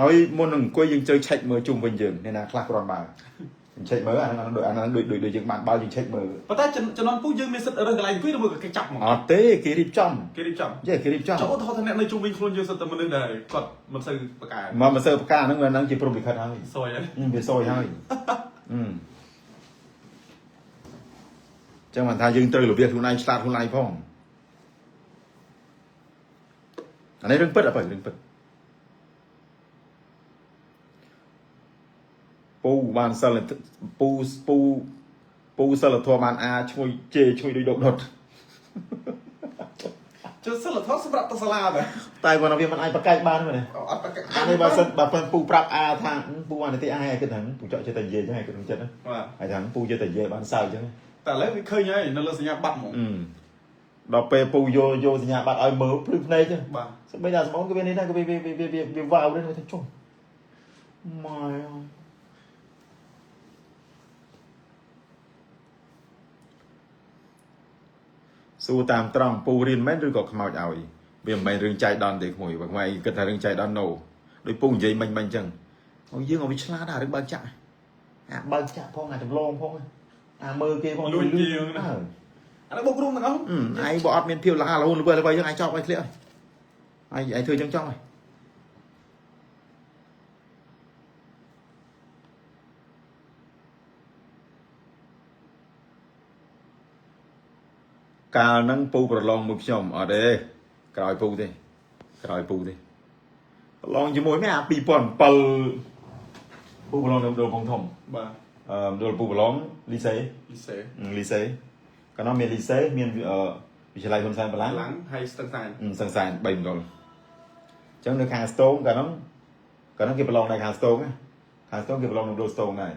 ហើយមុននឹងអង្គុយយើងត្រូវឆែកមើលជុំវិញយើងអ្នកណាខ្លះគ្រាន់បើយើងឆែកមើលអាហ្នឹងដូចអាហ្នឹងដូចដូចយើងបានបាល់យើងឆែកមើល ប៉ុន្តែជំនាន់ពូយើងមានសិទ្ធិរើសកន្លែងអង្គុយឬមួយក៏គេចាប់ហ្មង អត់ទេគេរៀបចំ គេរៀបចំ យេគេរៀបចំ ចុះឧទាហរណ៍ថាអ្នកនៅជុំវិញខ្លួនយើងសិតតែមនុស្សដែលគាត់មិនសូវប្រកែ មកមិនសូវប្រកាហ្នឹងវាហ្នឹងជាព្រមលិខិតហើយ សយហើយ វាសយហើយអឺចឹងបានថាយើងត្រូវរបៀបខ្លួនឯងឆ្លាតខ្លួនឯងផងអានេះរឿងពិតអត់បើរឿងពិតពូបានសិលពូពូពូសិលធម៌បានអាឈ្ងុយជេរឈ្ងុយដូចដុកដុត ចុះសិលធម៌សម្រាប់ទៅសាលាដែរ តែគាត់ថាវាមិនអាចប្រកែកបានទេណា អត់ប្រកែក អានេះបើសិនបើពូប្រាប់អាថាពូអានេះទេអាឲ្យគិតហ្នឹងពូចောက်ចិត្តតែនិយាយចឹងឲ្យគិតក្នុងចិត្តណា បាទ ហើយថាពូចិត្តតែនិយាយបានសើចចឹង តែឥឡូវវាឃើញហើយនៅលើសញ្ញាបត្រហ្មង ដល់ពេលពូយកយកសញ្ញាបត្រឲ្យមើលភ្លឺភ្នែកចឹង បាទ សម្បីតែស្មងក៏វានេះដែរក៏វាវាវាវាវ៉ាវដែរថាចុះម៉ែអើយសួរតាមត្រង់ពូរៀនមែនឬក៏ខ្មោចឲ្យវាមិនមែនរឿងចៃដន្យទេក្មួយបើក្មួយគិតថារឿងចៃដន្យ no ដូចពូនិយាយមិញមិញអញ្ចឹងអូយើងឲ្យវាឆ្លាតអារឿងបើកចាក់អាបើកចាក់ផងអាចម្លងផងអាមើលគេផង អានេះបុករួមទាំងអស់ ឯងបើអត់មានភាពលះរហូតល្វើល្បីចឹងឯងចប់ឲ្យធ្លាក់ហើយឯងឯងធ្វើចឹងចង់ហើយកាលហ្នឹងពូប្រឡងមួយខ្ញុំអត់ទេក្រោយពូទេក្រោយពូទេប្រឡងជាមួយមែនអា2007ពូប្រឡងនៅមណ្ឌលកំពង់ធំ បាទ អឺមណ្ឌលពូប្រឡងលីសេ លីសេ លីសេកាលនោះមានលីសេមានវិទ្យាល័យហ៊ុនសែនបឡាំង ឡាំងហើយស្ទឹងសែន សង្សាន3មណ្ឌលអញ្ចឹងនៅខាងស្ទងកាលនោះកាលនោះគេប្រឡងនៅខាងស្ទងណាខាងស្ទងគេប្រឡងនៅមណ្ឌលស្ទងដែរ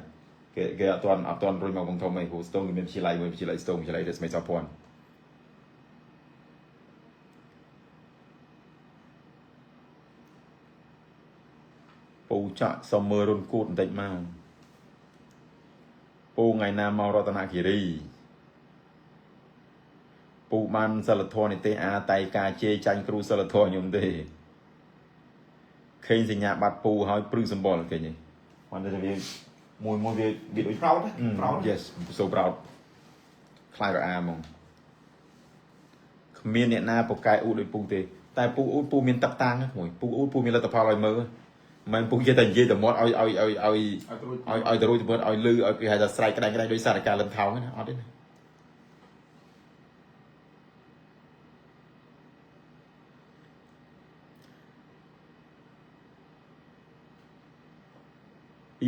គេគេអត់ទាន់អត់ទាន់រុញមកកំពង់ធំអីព្រោះស្ទងគេមានវិទ្យាល័យមួយវិទ្យាល័យស្ទងវិទ្យាល័យរស្មីសោភ័ណ្ឌពូចាក់សុំមើលរុនគូតបន្តិចមកពូថ្ងៃណាមករតនគិរីពូ ពូបានសិលធម៌និទេសអាតែការជេរចាញ់គ្រូសិលធម៌ខ្ញុំទេឃើញសញ្ញាបត្រពូហើយព្រឺសម្បុរឃើញទេគាត់តែវាមួយមួយវាវាដូច Proud proud. Yes, so proud. ខ្លាចរអាហ្មងគ្មានអ្នកណាពូកែអ៊ូដូចពូទេតែពូអ៊ូពូមានទឹកតាំងហ្នឹងមួយពូអ៊ូពូមានលទ្ធផលឲ្យមើលមិនពូនិយាយតែនិយាយតែមាត់ឲ្យឲ្យឲ្យឲ្យ ឲ្យទៅរួច ឲ្យឲ្យទៅរួចទៅមើលឲ្យលឺឲ្យគេហៅថាស្រែកក្តាញ់ក្តាញ់ដោយសារការលិនថោងណាអត់ទេណា2007 2007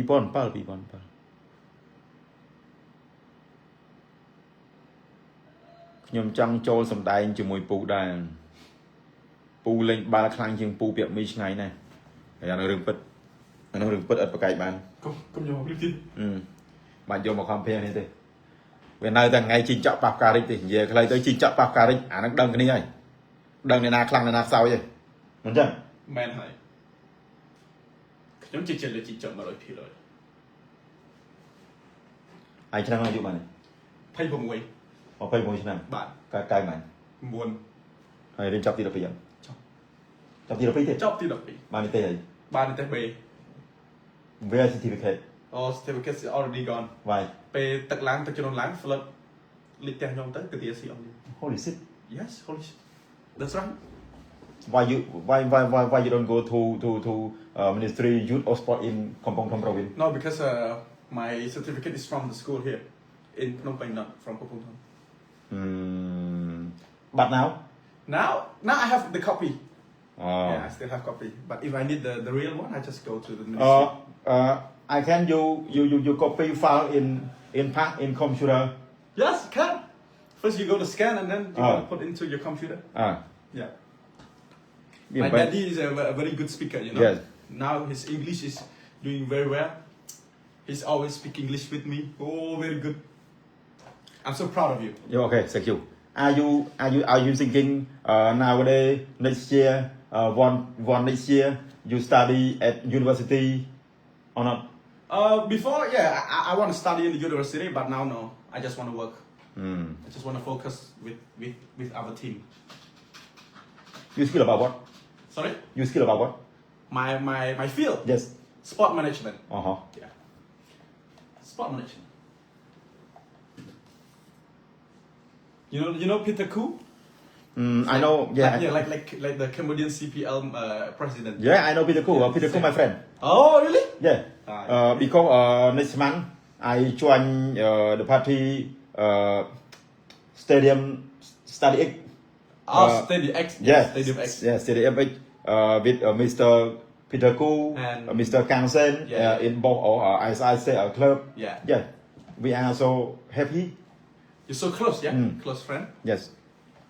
ខ្ញុំចង់ចូលសម្ដែងជាមួយពូដែរពូលេងបាល់ខ្លាំងជាងពូពាក់មីឆ្ងាយណាស់ហើយអានោះរឿងពិតអានោះរឿងពិតអត់ប្រកែកបាន កុំកុំយកមកប្រៀបធៀប អឺបានយកមក compare នេះទេវានៅតែថ្ងៃជីងចក់ប៉ះផ្ការិចទេនិយាយខ្លីទៅជីងចក់ប៉ះផ្ការិចអាហ្នឹងដឹងគ្នាហើយដឹងអ្នកណាខ្លាំងអ្នកណាខ្សោយទេមិនចឹង មែនហើយខ្ញុំជឿជាក់លើជីចុក100% ហើយឆ្នាំអាយុបាន 26 21ឆ្នាំ បាទ កើតកៅមែន 9 ហើយរៀនចប់ទី12អត់ ចប់ ចប់ទី12ទេ ចប់ទី12 បាននិទេសហើយ បាននិទេស B. Where certificate? Oh, certificate is already gone. Why? ពេលទឹកឡើងទឹកជំនន់ឡើង flood លិចផ្ទះខ្ញុំទៅកាទាស៊ីអស់លី Holy shit. Yes, holy shit, that's right. Why you why why why why you don't go to ministry youth or sport in Kampong Thom province? No, because my certificate is from the school here in Phnom Penh, not from Kampong Thom. But now Now I have the copy. Oh. Yeah, I still have copy, but if I need the real one, I just go to the ministry. I can you copy file in pack in computer. Yes, you can. First you go to scan and then you Ah. gonna put into your computer. អា Yeah. វា My មិន daddy is a very good speaker. Yes. Now his English is doing very well. He's always speak English with me. Oh, very good. I'm so proud of you. Yeah, okay, thank you. Are you thinking nowadays next year, one next year you study at university or not? Before, yeah, I want to study in the university, but now no. I just want to work. I just want to focus with our team. You skill about what? Sorry? You skill about what? My field. Yes. Sport management. Yeah. Sport management. You know Peter Koo? I know. Yeah. Like, yeah, like the Cambodian CPL president. Yeah, I know Peter Koo. Peter Koo, my friend. Oh, really? Yeah. Ah, Because next month I join the party Stadium Study X. Oh, Stadium X. Yeah. Stadium X. Yeah, Stadium X with Mr. Peter Koo, And- Mr. Kang Sen Yeah. in both our ISIC club. Yeah. Yeah. We are so happy. You're so close, yeah? Close friend. Yes.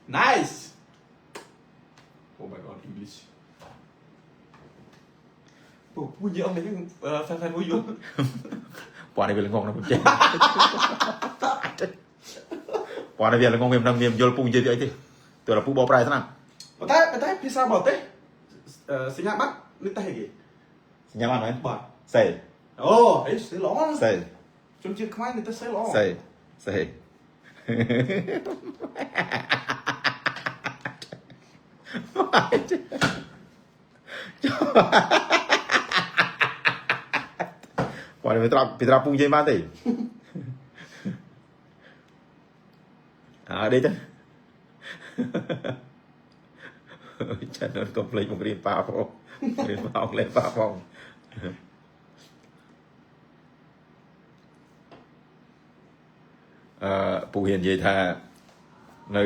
Nice. Oh my God, English. ពូពូនិយាយអង់គ្លេសហ្នឹងហ្វេនហ្វេនមួយយល់ ពួកនេះវាល្ងងណាស់ចេះពួកនេះវាល្ងងវាមិនដឹងវាមិនយល់ពូនិយាយពីអីទេទោះតែពូបកប្រែស្នា ប៉ុន្តែប៉ុន្តែភាសាបរទេសអឺសញ្ញាបត្រនេះតែគេ សញ្ញាបានមែន បាទ សេ អូអេសេល្អណាស់ សេ ជនជាតិខ្មែរនេះតែសេល្អ សេសេ ពួកនេះវាត្រាប់ពីត្រាប់ពូនិយាយបានទេអើដេកទៅ ចាន់កុំភ្លេចបង្រៀនប៉ាផងបង្រៀនប៉ាអង់គ្លេសប៉ាផងអឺពូហ៊ាននិយាយថានៅ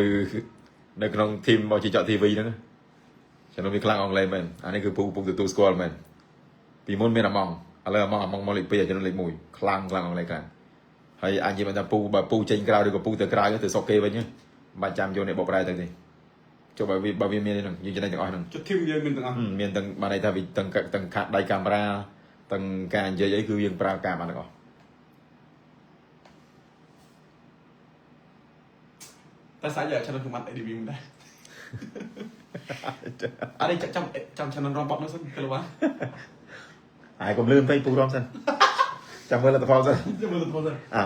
នៅក្នុង team របស់ជីចក TV ហ្នឹងខ្ញុំវាខ្លាំងអង់គ្លេសមែនអានេះគឺពូពូទទួលស្គាល់មែនពីមុនមានអាម៉ង់ឥឡូវអាម៉ង់អាម៉ង់មកលេខ2អាចំណុចលេខ1ខ្លាំងខ្លាំងអង់គ្លេសខ្លាំងហើយអញនិយាយថាពូបើពូចេញក្រៅឬក៏ពូទៅក្រៅទៅស្រុកគេវិញមិនបាច់ចាំយកអ្នកបកប្រែទៅទេចុះបើវាបើវាមានហ្នឹងយើងចំណេញទាំងអស់ហ្នឹង ចុះ team យើងមានទាំងអស់ មានទាំងបានន័យថាវាទាំងទាំងខាត់ដៃកាមេរ៉ាទាំងការនិយាយអីគឺយើងប្រើការបានទាំងអស់ តែសាច់យក channel ខ្ញុំបាត់ ADV មិនដែរអត់ទេចាំចាំ channel រំបត់នោះសិនទៅបាន ហើយកុំលឿនពេកពូរំសិនចាំមើលលទ្ធផលសិន ចាំមើលទៅសិន អា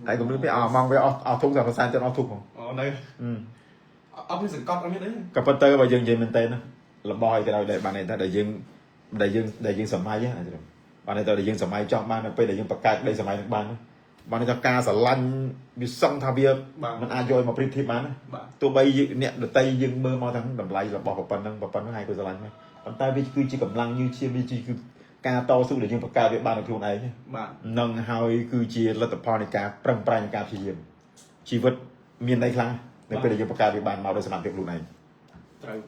ហើយកុំលឿនពេកអស់ម៉ងវាអស់អស់ធុងតែភាសាចិនអស់ធុងហ្មង អូ នៅអត់មានសង្កត់អត់មានអី ក៏ប៉ុន្តែបើយើងនិយាយមែនតើណារបស់ឲ្យក៏ដោយដែលបានន័យថាដែលយើងសម័យហ្នឹងអាចបានន័យថាដែលយើងសម័យចង់បាននៅពេលដែលយើងបង្កើតក្តីសម័យនឹងបានបានន័យថាការស្រឡាញ់វាសឹងថាវា បាទ มันអាចយកឲ្យមកប្រៀបធៀបបានណា បាទ ទោះបីយើងអ្នកដតីយើងមើលមកទាំងតម្លៃរបស់ប៉ុណ្ណឹងប៉ុណ្ណឹងហើយក៏ស្រឡាញ់ដែរប៉ុន្តែវាគឺជាកម្លាំងញើសឈាមវាជាគឺការតស៊ូដែលយើងបង្កើតវាបានដោយខ្លួនឯង បាទ នឹងហើយគឺជាលទ្ធផលនៃការប្រឹងប្រែងនិងការព្យាយាមជីវិតមានន័យខ្លាំងនៅពេលដែលយើងបង្កើតវាបានមកដោយសមត្ថភាពខ្លួនឯង ត្រូវ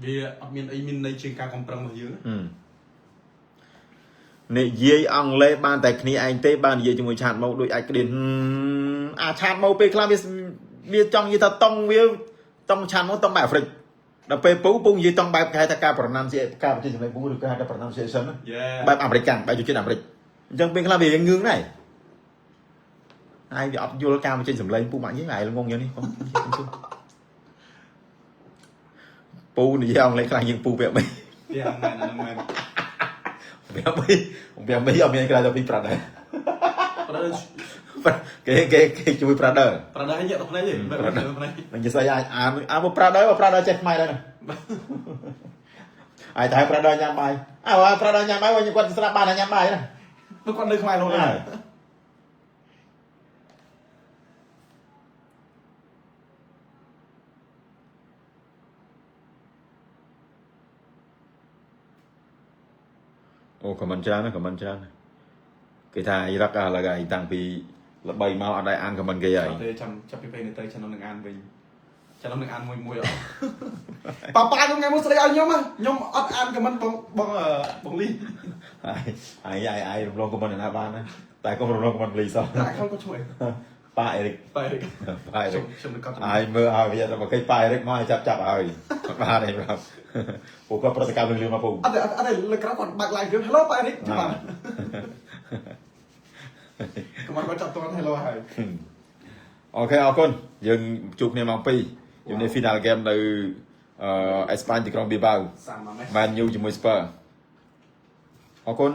វាអត់មានអីមានន័យជាងការកំប្រឹងរបស់យើង ហឹមនិយាយអង់គ្លេសបានតែគ្នាឯងទេបាននិយាយជាមួយ chat មកដូចអាចក្តៀនហឹមអា chat មកពេលខ្លះវាវាចង់និយាយថាតង់វាតង់ chat មកតង់បែបអាហ្វ្រិកដល់ពេលពូពូនិយាយតង់បែបគេហៅថាការ pronunciation ការបញ្ចេញសម្លេងពូឬគេហៅថា pronunciation ណា Yeah. បែបអាមេរិកកាំងបែបជនជាតិអាមេរិកអញ្ចឹងពេលខ្លះវាងឿងដែរហើយវាអត់យល់ការបញ្ចេញសម្លេងពូម៉ាក់យើងហើយងងយ៉ាងនេះបងពូនិយាយអង់គ្លេសខ្លាំងជាងពូពាក់មី Yeah មែនអាហ្នឹងមែន ពាក់មីពាក់មីអត់មានក្រៅតែពីប្រាត់ដែរ ប្រដៅ គេគេគេជួយ brother ប្រដៅញាក់ទៅភ្នែកទេប្រដៅភ្នែក មិននិយាយស្អីអាចអានអាមក brother មក brother ចេះខ្មែរដែរណាអាចតែ brother ញ៉ាំបាយអើ brother ញ៉ាំបាយវិញគាត់ស្រាប់បានតែញ៉ាំបាយណា ព្រោះគាត់នៅខ្មែររហូត អើអូ comment ច្រើនណា comment ច្រើនណាស់គេថាអ៊ីរ៉ាក់ឥឡូវឯងតាំងពីល្បីមកអត់ដែរអាន comment គេហើយ អត់ទេចាំចាប់ពីពេលនេះទៅ channel នឹងអានវិញ channel នឹងអានមួយមួយអត់ប៉ាប៉ាខ្ញុំថ្ងៃមុនស្ដីឲ្យខ្ញុំខ្ញុំអត់អាន comment បងបងបងលី ហើយអាយអាយរំលង comment ណាបានណាតែកុំរំលង comment លីសោះ តែខំគាត់ជួយ ប៉ាអេរិក ប៉ាអេរិក ប៉ាអេរិក ខ្ញុំនឹងកត់ ហើយមើលឲ្យវាដល់មកគេប៉ាអេរិកមកឲ្យចាប់ចាប់ឲ្យបានទេបាទពួកគាត់ប្រតិកម្មលឿនៗមកពូ អត់ទេអត់ទេលើក្រោយគាត់បើក live យើង Hello ប៉ាអេរិកចាំបានកុំឲ្យគាត់ចាប់តន់ Hello ហើយ OK អរគុណយើងជួបគ្នាម៉ោង2ជំនាញ final game នៅអឺអេស្ប៉ាញទីក្រុងប៊ីបាវ សាមម៉េ Man U ជាមួយ Spurs អរគុណ